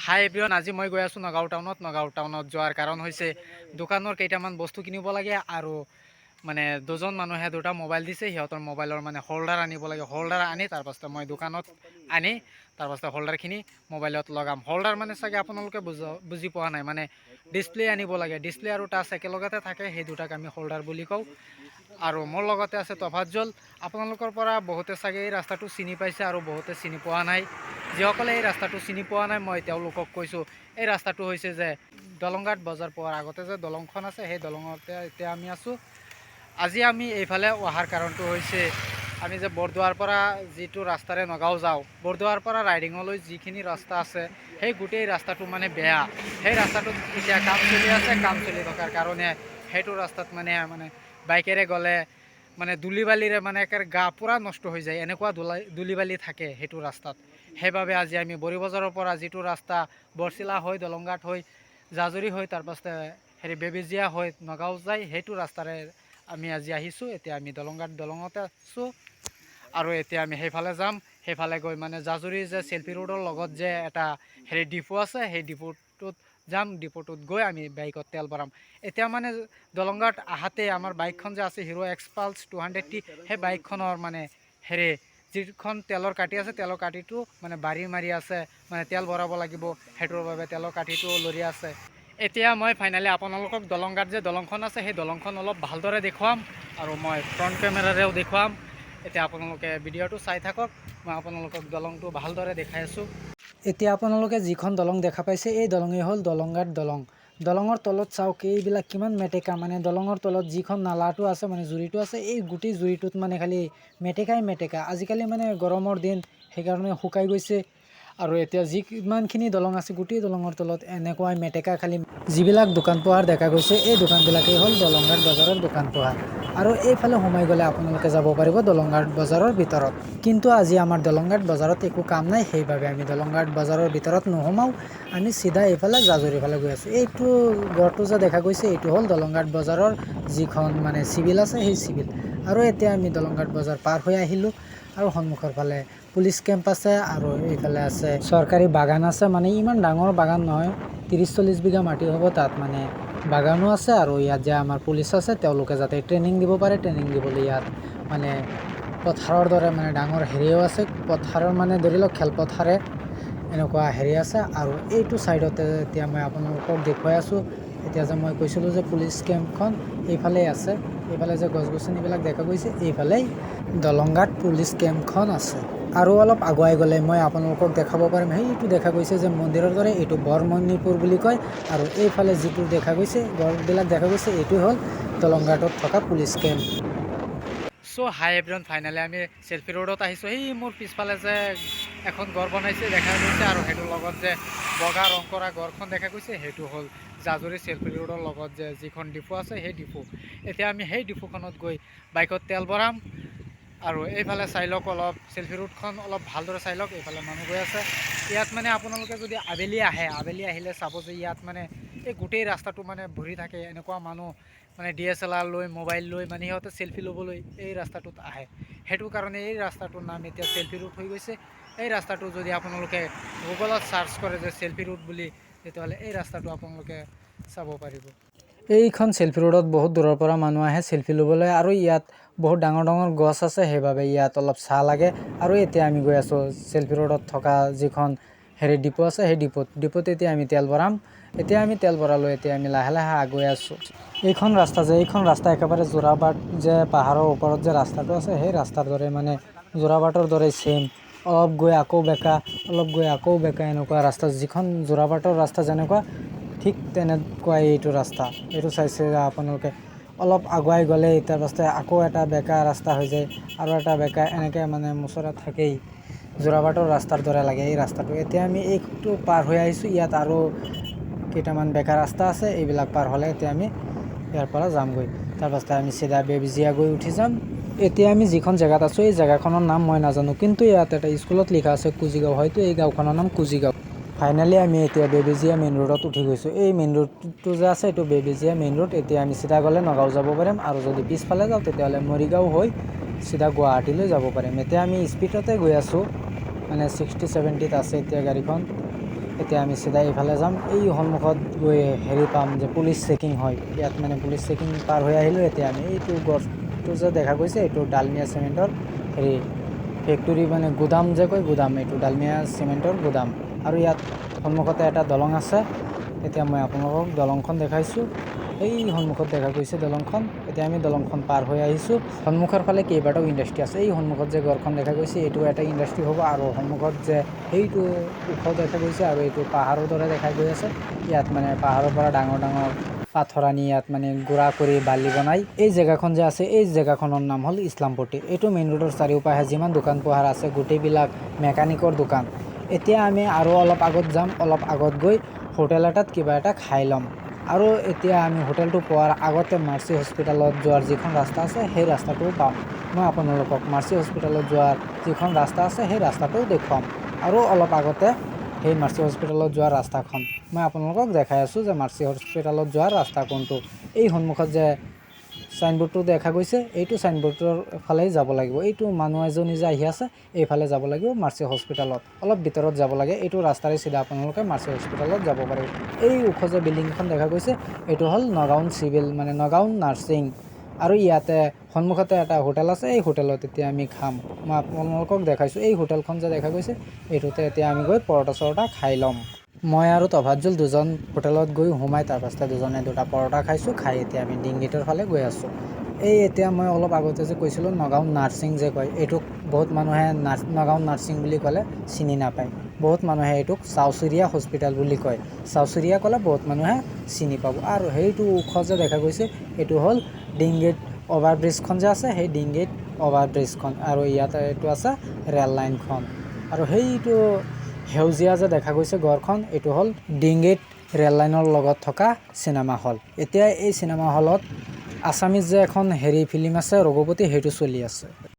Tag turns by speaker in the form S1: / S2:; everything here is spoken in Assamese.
S1: হাই এভৰিৱান, আজি মই গৈ আছোঁ নগাঁও টাউনত। নগাঁও টাউনত যোৱাৰ কাৰণ হৈছে দোকানৰ কেইটামান বস্তু কিনিব লাগে আৰু মানে দুজন মানুহে দুটা মোবাইল দিছে, সিহঁতৰ মোবাইলৰ মানে হোল্ডাৰ আনিব লাগে। হোল্ডাৰ আনি তাৰপাছতে মই দোকানত আনি তাৰপাছতে হোল্ডাৰখিনি মোবাইলত লগাম। হোল্ডাৰ মানে চাগে আপোনালোকে বুজি পোৱা নাই, মানে ডিছপ্লে আনিব লাগে। ডিছপ্লে আৰু টাচ একেলগতে থাকে, সেই দুটাক আমি হোল্ডাৰ বুলি কওঁ। আৰু মোৰ লগতে আছে তফাজ্জল। আপোনালোকৰ পৰা বহুতে চাগে এই ৰাস্তাটো চিনি পাইছে আৰু বহুতে চিনি পোৱা নাই। যিসকলে এই ৰাস্তাটো চিনি পোৱা নাই, মই তেওঁলোকক কৈছোঁ, এই ৰাস্তাটো হৈছে যে দলংঘাট বজাৰ পোৱাৰ আগতে যে দলংখন আছে, সেই দলঙতে এতিয়া আমি আছোঁ। আজি আমি এইফালে অহাৰ কাৰণটো হৈছে আমি যে বৰদোৱাৰ পৰা যিটো ৰাস্তাৰে নগাঁও যাওঁ, বৰদোৱাৰ পৰা ৰাইডিঙলৈ যিখিনি ৰাস্তা আছে, সেই গোটেই ৰাস্তাটো মানে বেয়া। সেই ৰাস্তাটোত এতিয়া কাম চলি আছে। কাম চলি থকাৰ কাৰণে সেইটো ৰাস্তাত মানে মানে বাইকেৰে গ'লে মানে ধূলি বালিৰে মানে একেবাৰে গা পূৰা নষ্ট হৈ যায়, এনেকুৱা ধূলি বালি থাকে সেইটো ৰাস্তাত। সেইবাবে আজি আমি বৰি বজাৰৰ পৰা যিটো ৰাস্তা বৰচিলা হৈ, দলংঘাট হৈ, জাজৰি হৈ, তাৰপাছতে হেৰি বেবেজীয়া হৈ নগাঁও যায়, সেইটো ৰাস্তাৰে আমি আজি আহিছোঁ। এতিয়া আমি দলংঘাট দলঙতে আছোঁ আৰু এতিয়া আমি সেইফালে যাম। সেইফালে গৈ মানে জাজৰি যে চেল্ফি ৰোডৰ লগত যে এটা হেৰি ডিপু আছে, সেই ডিপুটোত যাম। ডিপুটোত গৈ আমি বাইকত তেল ভৰাম। এতিয়া মানে দলংঘাট আহাতে আমাৰ বাইকখন যে আছে হিৰ' এক্সপালছ 200 টি, সেই বাইকখনৰ মানে হেৰি যিখন তেলৰ কাঠি আছে, তেলৰ কাঠিটো মানে বাৰী মাৰি আছে, মানে তেল ভৰাব লাগিব, সেইটোৰ বাবে তেলৰ কাঠিটো লৰি আছে। এতিয়া মই ফাইনেলি আপোনালোকক দলংঘাট যে দলংখন আছে, সেই দলংখন অলপ ভালদৰে দেখুৱাম আৰু মই ফ্ৰণ্ট কেমেৰাৰেও দেখুৱাম। এতিয়া আপোনালোকে ভিডিঅ'টো চাই থাকক, মই আপোনালোকক দলংটো ভালদৰে দেখাই আছোঁ। এতিয়া আপোনালোকে যিখন দলং দেখা পাইছে, এই দলঙেই হ'ল দলংঘাট দলং। দলঙৰ তলত চাওক, এইবিলাক কিমান মেটেকা। মানে দলঙৰ তলত যিখন নালাটো আছে, মানে জুৰিটো আছে, এই গোটেই জুৰিটোত মানে খালি মেটেকাই মেটেকা। আজিকালি মানে গৰমৰ দিন, সেইকাৰণে শুকাই গৈছে। আৰু এতিয়া যি কিমানখিনি দলং আছে, গোটেই দলঙৰ তলত এনেকুৱাই মেটেকা খালি। যিবিলাক দোকান পোহাৰ দেখা গৈছে, এই দোকানবিলাকেই হ'ল দলংঘাট বজাৰৰ দোকান পোহাৰ। আৰু এইফালে সোমাই গ'লে আপোনালোকে যাব পাৰিব দলংঘাট বজাৰৰ ভিতৰত। কিন্তু আজি আমাৰ দলংঘাট বজাৰত একো কাম নাই, সেইবাবে আমি দলংঘাট বজাৰৰ ভিতৰত নোসোমাওঁ। আমি চিধা এইফালে জাজৰিৰ ফালে গৈ আছোঁ। এইটো ঘৰটো যে দেখা গৈছে, এইটো হ'ল দলংঘাট বজাৰৰ যিখন মানে চিভিল আছে, সেই চিভিল। আৰু এতিয়া আমি দলংঘাট বজাৰ পাৰ হৈ আহিলোঁ আৰু সন্মুখৰ ফালে পুলিচ কেম্প আছে আৰু এইফালে আছে চৰকাৰী বাগান আছে। মানে ইমান ডাঙৰ বাগান নহয়, 30-40 বিঘা মাটি হ'ব। তাত মানে বাগানো আছে আৰু ইয়াত যে আমাৰ পুলিচ আছে, তেওঁলোকে যাতে ট্ৰেইনিং দিব পাৰে, ট্ৰেইনিং দিবলৈ ইয়াত মানে পথাৰৰ দৰে মানে ডাঙৰ হেৰিও আছে। পথাৰৰ মানে ধৰি লওক খেলপথাৰে এনেকুৱা হেৰি আছে। আৰু এইটো ছাইডতে এতিয়া মই আপোনালোকক দেখুৱাই আছোঁ। এতিয়া যে মই কৈছিলোঁ যে পুলিচ কেম্পখন এইফালেই আছে, এইফালে যে গছ গছনিবিলাক দেখা গৈছে, এইফালেই দলংঘাট পুলিচ কেম্পখন আছে। আৰু অলপ আগুৱাই গ'লে মই আপোনালোকক দেখাব পাৰিম, সেইটো দেখা গৈছে যে মন্দিৰৰ দৰে, এইটো বৰমণিপুৰ বুলি কয়। আৰু এইফালে যিটো দেখা গৈছে, গছবিলাক দেখা গৈছে, এইটো হ'ল দলংঘাটত থকা পুলিচ কেম্প। চ' হাই এভৰিৱান, ফাইনেলি আমি চেল্ফি ৰোডত আহিছোঁ। সেই মোৰ পিছফালে যে এখন ঘৰ বনাইছে দেখা গৈছে আৰু সেইটোৰ লগত যে বগা ৰং কৰা ঘৰখন দেখা গৈছে, সেইটো হ'ল জাজৰি চেল্ফি ৰোডৰ লগত যে যিখন ডিপু আছে, সেই ডিপু। এতিয়া আমি সেই ডিপুখনত গৈ বাইকত তেল ভৰাম। আৰু এইফালে চাই লওক, অলপ চেল্ফি ৰোডখন অলপ ভালদৰে চাই লওক। এইফালে মানুহ গৈ আছে। ইয়াত মানে আপোনালোকে যদি আবেলি আহে, আবেলি আহিলে চাব যে ইয়াত মানে এই গোটেই ৰাস্তাটো মানে ভৰি থাকে এনেকুৱা মানুহ, মানে ডিএছএলআৰ লৈ, মোবাইল লৈ, মানে সিহঁতে চেল্ফি ল'বলৈ এই ৰাস্তাটোত আহে। সেইটো কাৰণে এই ৰাস্তাটোৰ নাম এতিয়া চেল্ফি ৰোড হৈ গৈছে। এই ৰাস্তাটো যদি আপোনালোকে গুগলত চাৰ্চ কৰে যে চেল্ফি ৰোড বুলি, তেতিয়াহ'লে এই ৰাস্তাটো আপোনালোকে চাব পাৰিব। এইখন চেল্ফি ৰোডত বহুত দূৰৰ পৰা মানুহ আহে চেল্ফি ল'বলৈ আৰু ইয়াত বহুত ডাঙৰ ডাঙৰ গছ আছে, সেইবাবে ইয়াত অলপ ছাঁ লাগে। আৰু এতিয়া আমি গৈ আছোঁ চেল্ফি ৰোডত থকা যিখন হেৰি ডিপু আছে, সেই ডিপুত। ডিপুত এতিয়া আমি তেল ভৰাম। এতিয়া আমি তেল ভৰালোঁ, এতিয়া আমি লাহে লাহে আগুৱাই আছোঁ। এইখন ৰাস্তা যে, এইখন ৰাস্তা একেবাৰে যোৰাবাট যে পাহাৰৰ ওপৰত যে ৰাস্তাটো আছে, সেই ৰাস্তাৰ দৰে, মানে যোৰাবাটৰ দৰে ছেইম। অলপ গৈ আকৌ বেকা, অলপ গৈ আকৌ বেকা, এনেকুৱা ৰাস্তা। যিখন যোৰাবাটৰ ৰাস্তা যেনেকুৱা, ঠিক তেনেকুৱাই এইটো ৰাস্তা। এইটো চাইছে আপোনালোকে, অলপ আগুৱাই গ'লে তাৰ পাছতে আকৌ এটা বেকা ৰাস্তা হৈ যায় আৰু এটা বেকা, এনেকৈ মানে মোচৰা থাকেই। যোৰাবাটৰ ৰাস্তাৰ দৰে লাগে এই ৰাস্তাটো। এতিয়া আমি এইটো পাৰ হৈ আহিছোঁ। ইয়াত আৰু কেইটামান বেকা ৰাস্তা আছে, এইবিলাক পাৰ হ'লে এতিয়া আমি ইয়াৰ পৰা যামগৈ। তাৰপাছতে আমি চিধা বেবেজীয়া গৈ উঠি যাম। এতিয়া আমি যিখন জেগাত আছোঁ, এই জেগাখনৰ নাম মই নাজানো, কিন্তু ইয়াত এটা স্কুলত লিখা আছে কুজিগাঁও। হয়তো এই গাঁওখনৰ নাম কুজিগাঁও। ফাইনেলি আমি এতিয়া বেবেজীয়া মেইন ৰোডত উঠি গৈছোঁ। এই মেইন ৰোডটো যে আছে, এইটো বেবেজীয়া মেইন ৰোড। এতিয়া আমি চিধা গ'লে নগাঁও যাব পাৰিম আৰু যদি পিছফালে যাওঁ, তেতিয়াহ'লে মৰিগাঁও হৈ চিধা গুৱাহাটীলৈ যাব পাৰিম। এতিয়া আমি স্পীডতে গৈ আছোঁ, মানে 60-70ত আছে এতিয়া গাড়ীখন। এতিয়া আমি চিধা এইফালে যাম। এই সন্মুখত গৈ হেৰি পাম যে পুলিচ চেকিং হয় ইয়াত, মানে পুলিচ চেকিং পাৰ হৈ আহিলোঁ। এতিয়া আমি এইটো গছটো যে দেখা গৈছে, এইটো ডালমিয়া চিমেণ্টৰ হেৰি ফেক্টৰী, মানে গুদাম যে কয়, গুদাম। এইটো ডালমিয়া চিমেণ্টৰ গুদাম। আৰু ইয়াত সন্মুখতে এটা দলং আছে। এতিয়া মই আপোনালোকক দলংখন দেখাইছোঁ। এই সন্মুখত দেখা গৈছে দলংখন। এতিয়া আমি দলংখন পাৰ হৈ আহিছোঁ। সন্মুখৰ ফালে কেইবাটাও ইণ্ডাষ্ট্ৰি আছে। এই সন্মুখত যে ঘৰখন দেখা গৈছে, এইটো এটা ইণ্ডাষ্ট্ৰি হ'ব। আৰু সন্মুখত যে সেইটো ওখ দেখা গৈছে আৰু এইটো পাহাৰৰ দৰে দেখা গৈ আছে, ইয়াত মানে পাহাৰৰ পৰা ডাঙৰ ডাঙৰ পাথৰ আনি ইয়াত মানে গুড়া কৰি বালি বনাই। এই জেগাখন যে আছে, এই জেগাখনৰ নাম হ'ল ইছলামপট্টি। এইটো মেইন ৰোডৰ চাৰিওপাশে যিমান দোকান পোহাৰ আছে, গোটেইবিলাক মেকানিকৰ দোকান। এতিয়া আমি আৰু অলপ আগত যাম। অলপ আগত গৈ হোটেল এটাত কিবা এটা খাই ল'ম। আৰু এতিয়া আমি হোটেলটো পোৱাৰ আগতে মাৰ্চি হস্পিটেলত যোৱাৰ যিখন ৰাস্তা আছে, সেই ৰাস্তাটোও পাম। মই আপোনালোকক মাৰ্চি হস্পিটেলত যোৱাৰ যিখন ৰাস্তা আছে, সেই ৰাস্তাটোও দেখুৱাম। আৰু অলপ আগতে সেই মাৰ্চি হস্পিটেলত যোৱাৰ ৰাস্তাখন মই আপোনালোকক দেখাই আছোঁ যে মাৰ্চি হস্পিটেলত যোৱাৰ ৰাস্তা কোনটো। এই সন্মুখত যে চাইনবোৰ্ডটো দেখা গৈছে, এইটো চাইনবোৰ্ডৰ ফালেই যাব লাগিব। এইটো মানুহ এজনী যে আহি আছে, এইফালে যাব লাগিব। মাৰ্চি হস্পিটেলত অলপ ভিতৰত যাব লাগে। এইটো ৰাস্তাৰে চিধা আপোনালোকে মাৰ্চি হস্পিটেলত যাব পাৰিব। এই ওখ যে বিল্ডিংখন দেখা গৈছে, এইটো হ'ল নগাঁও চিভিল, মানে নগাঁও নাৰ্ছিং। আৰু ইয়াতে সন্মুখতে এটা হোটেল আছে। এই হোটেলত এতিয়া আমি খাম। মই আপোনালোকক দেখাইছোঁ, এই হোটেলখন যে দেখা গৈছে, এইটোতে এতিয়া আমি গৈ পৰঠা চৰঠা খাই ল'ম। মই আৰু তভাজুল দুজন হোটেলত গৈ সোমাই তাৰ পাছতে দুজনে দুটা পৰঠা খাইছোঁ। খাই এতিয়া আমি ডিংগিটৰ ফালে গৈ আছোঁ। এই এতিয়া মই অলপ আগতে যে কৈছিলোঁ, নগাঁও নাৰ্ছিং যে কয়, এইটোক বহুত মানুহে নগাঁও নাৰ্ছিং বুলি ক'লে চিনি নাপায়। বহুত মানুহে এইটোক চাউচুৰীয়া হস্পিটেল বুলি কয়। চাউচুৰীয়া ক'লে বহুত মানুহে চিনি পাব। আৰু সেইটো ওখ যে দেখা গৈছে, এইটো হ'ল ডিংগেট অভাৰ ব্ৰিজখন যে আছে, সেই ডিংগেট অভাৰ ব্ৰিজখন। আৰু ইয়াতে এইটো আছে ৰেল লাইনখন। আৰু সেইটো সেউজীয়া যে দেখা গৈছে ঘৰখন, এইটো হ'ল ডিংগেট ৰেল লাইনৰ লগত থকা চিনেমা হল। এতিয়া এই চিনেমা হলত আছামিজ যে এখন হেৰি ফিল্ম আছে ৰঘুপতি, সেইটো চলি আছে।